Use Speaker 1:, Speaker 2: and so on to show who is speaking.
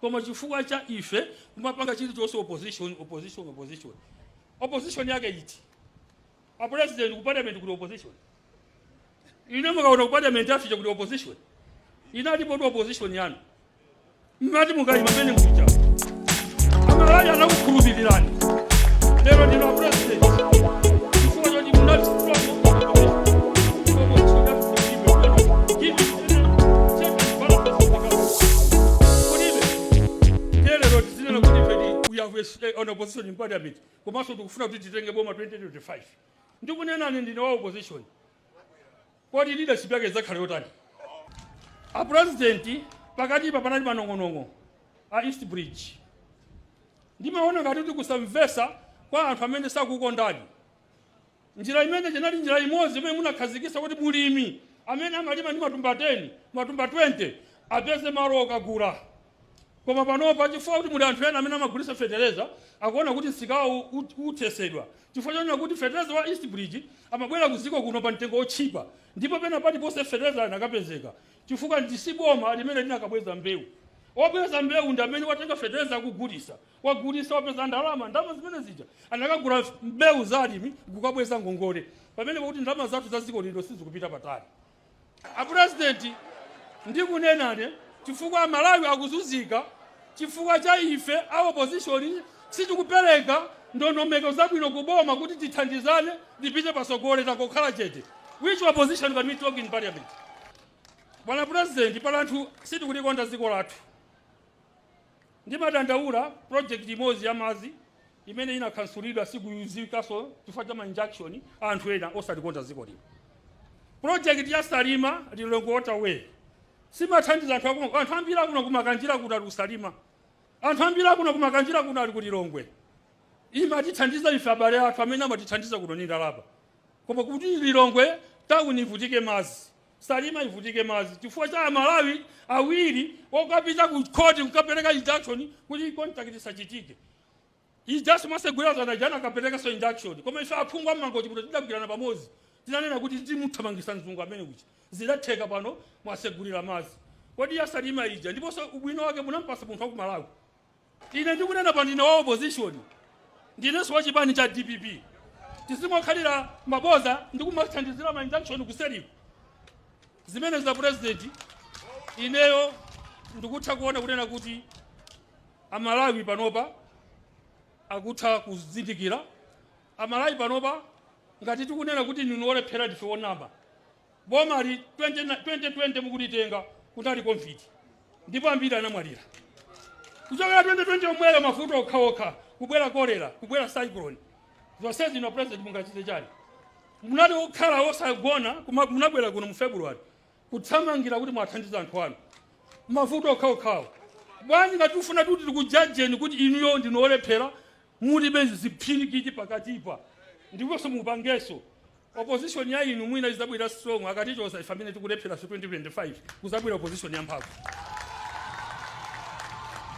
Speaker 1: Koma chifukwa cha ife kumapanga chilichonse opposition, opposition, opposition, opposition yake iti? A President, ku parliament kuli opposition? Ine mukaona ku parliament afika kuli opposition, inalipo ndi opposition yanu. Mmati mukayima pene muja, Amalawi anakukhulupirirani. Lero ndino a President, chifukwa choti munali strong opposition, opposition yathu give check and balances of the government kulibe. Lero tizinena kuti ife we have an opposition in parliament, komanso tikufuna kuti titenge boma 2025. Ndikunenani, ndine wa opposition. Kodi leadership yake izakhale yotani? A President, pakatipa panali manong'onong'o a East Bridge. Ndimaona ngati kuti kusamvesa kwa anthu amene sakukondani. Njira imene chinali njira imodzi imene munakhazikitsa kuti mulimi amene amalima ndi matumba 10, matumba 20 apeze malo okagula. Koma panopa, chifukwa kuti muli anthu ena amene amagulitsa fetereza, akuona kuti msikawo uthesedwa, chifukwa chonena kuti fetereza wa East Bridge amabwera kuziko kuno pa mtengo otchipa, ndipo pena paliponse fetereza anakapezeka, chifukwa ndi boma limene linakabweza mbewu. Wabweza mbewu ndi amene watenga fetereza akugulisa, wagulisa, wapeza ndalama. Ndalama zimene zija anakagula mbewu za alimi, kukabweza ngongole, pamene pakuti ndalama zathu za dziko lino sizikupita patali. A President, ndikunenane chifukwa Amalawi akuzunzika chifukwa cha ife a opposition. Sitikupereka ndondomeko zabwino kuboma kuti tithandizane, lipite pasogole. Takokhala chete. Which opposition can we talk in parliament? Bwana President, pala anthu sitikulikonda dziko lathu. Ndimadandaula project imodzi ya madzi imene inakhansulidwa, sikuyuzikaso chifukwa cha ma injunction anthu ena osalikonda dziko lino. Project ya Salima Lilongwe Waterway simathandiza anthu akuno. Anthu ambiri akuno kuMakanjira kuti ali kuSalima, anthu ambiri akuno kuMakanjira kuno ali kuLilongwe. Imatithandiza ife abale athu amene amatithandiza kuno ni ndalama, koma kuti Lilongwe tawuni ivutike madzi, Salima ivutike madzi chifukwa cha Amalawi awiri okapita ku khoti kukapereka injunction kuti contract isachitike. Ijaso mwasegwera zana jana akaperekanso injunction, koma ife aphungu ammangochi kuti tidagwirana pamodzi, tinanena kuti timuthamangisa mzungu amene uja. Zidatheka. Pano mwasegulira madzi. Kodi ya Salima ija, ndiponso ubwino wake munampasa munthu waku Malawi. Ine ndikunena pa ndine wa opposition, ndinenso wa chipani cha DPP. Tizimokhalira maboza ndikumathandizira ma injunction kuseriko zimene za President? Ineyo ndikutha kuona kunena kuti Amalawi panopa akutha kuzindikira. Amalawi panopa, ngati tikunena kuti ninu olephera, ndife onama. Bomali 20 2020 mukulitenga kunali COVID ndipo ambiri anamwalira. Kuchokera 2020 yomweyo mavuto okhaokha, kubwera kolera, kubwera cyclone, zonse zino. President, mungachite chani? Munali okhala osagona, munabwera kuno mu February kuthamangira kuti mwathandiza anthu anu. Mavuto okhaokhawo bwanji? Ngati ufuna kuti tikujajeni kuti inuyo ndinu olephera, mulibe zipirikiti pakatipa, ndiponso mupangeso opposition ya inu, mwina izabwera strong akatichosa ife amene tikulephera. 2025 kuzabwera opposition ya mphamvu.